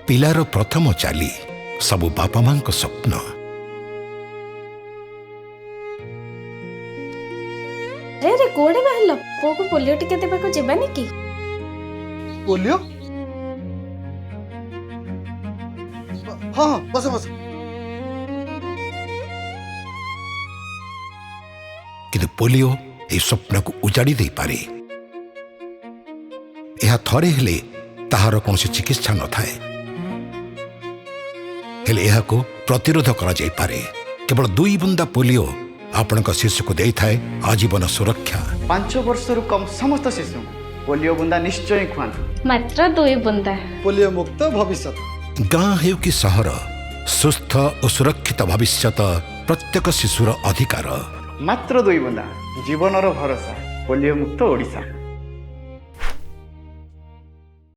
ପିଲାର ପ୍ରଥମ ଚାଲି ସବୁ ବାପା ମାଙ୍କ ସ୍ୱପ୍ନ। ଆରେ ଆରେ, କୁଆଡେ ବାହାରିଲ? ପୁଅକୁ ପୋଲିଓ ଟୀକା ଦେବାକୁ ଯିବାନି କି? ପୋଲିଓ? ହଁ ହଁ, ବସ ବସ। କିନ୍ତୁ ପୋଲିଓ ଏହି ସ୍ୱପ୍ନକୁ ଉଜାଡ଼ି ଦେଇପାରେ। ଏହା ଥରେ ହେଲେ ତାହାର କୌଣସି ଚିକିତ୍ସା ନଥାଏ, ହେଲେ ଏହାକୁ ପ୍ରତିରୋଧ କରାଯାଇପାରେ। କେବଳ 2 ବୁନ୍ଦା ପୋଲିଓ ଆପଣଙ୍କ ଶିଶୁକୁ ଦେଇଥାଏ ଆଜୀବନ ସୁରକ୍ଷା। 5 ବର୍ଷରୁ କମ୍ ସମସ୍ତ ଶିଶୁଙ୍କୁ ପୋଲିଓ ବୁନ୍ଦା ନିଶ୍ଚୟ ଖୁଆନ୍ତୁ। ମାତ୍ର 2 ବୁନ୍ଦା। ପୋଲିଓ ମୁକ୍ତ ଭବିଷ୍ୟତ। ଗାଁ ହେଉ କି ସହର, ସୁସ୍ଥ ଓ ସୁରକ୍ଷିତ ଭବିଷ୍ୟତ ପ୍ରତ୍ୟେକ ଶିଶୁର ଅଧିକାର। ମାତ୍ର 2 ବୁନ୍ଦା, ଜୀବନର ଭରସା। ପୋଲିଓ ମୁକ୍ତ ଓଡ଼ିଶା।